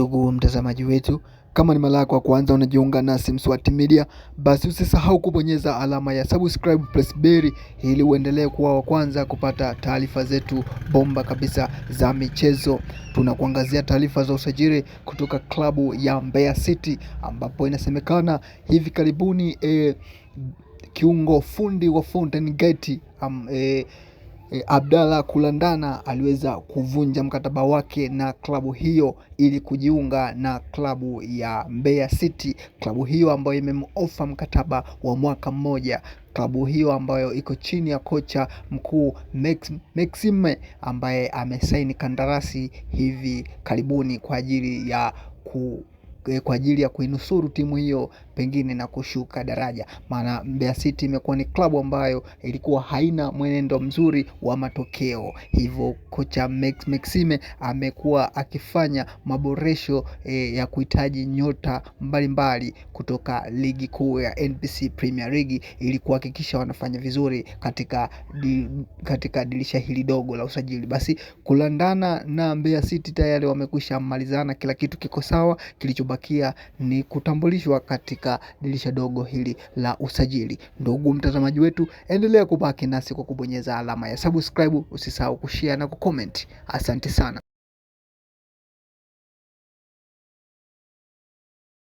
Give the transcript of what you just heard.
Ndugu mtazamaji wetu, kama ni mara yako ya kwanza unajiunga nasi Mswati Media, basi usisahau kubonyeza alama ya subscribe plus bell ili uendelee kuwa wa kwanza kupata taarifa zetu bomba kabisa za michezo. Tunakuangazia taarifa za usajili kutoka klabu ya Mbeya City ambapo inasemekana hivi karibuni kiungo fundi wa Fountain Gate Abdalla Kulandana aliweza kuvunja mkataba wake na klabu hiyo ili kujiunga na klabu ya Mbeya City, klabu hiyo ambayo imemofa mkataba wa mwaka mmoja, klabu hiyo ambayo iko chini ya kocha mkuu Maxime ambaye amesaini kandarasi hivi karibuni kwa ajili ya kuinusuru timu hiyo pengine na kushuka daraja. Maana Mbeya City imekuwa ni klabu ambayo ilikuwa haina mwenendo mzuri wa matokeo, hivyo kocha Maxime amekuwa akifanya maboresho ya kuhitaji nyota mbalimbali kutoka ligi kuu ya NBC Premier League ili kuhakikisha wanafanya vizuri katika dirisha hili dogo la usajili. Basi kulandana na Mbeya City tayari wamekwisha malizana, kila kitu kiko sawa, kilichobakia ni kutambulishwa katika dirisha dogo hili la usajili. Ndugu mtazamaji wetu, endelea kubaki nasi kwa kubonyeza alama ya subscribe, usisahau kushare na kucomment. Asante sana.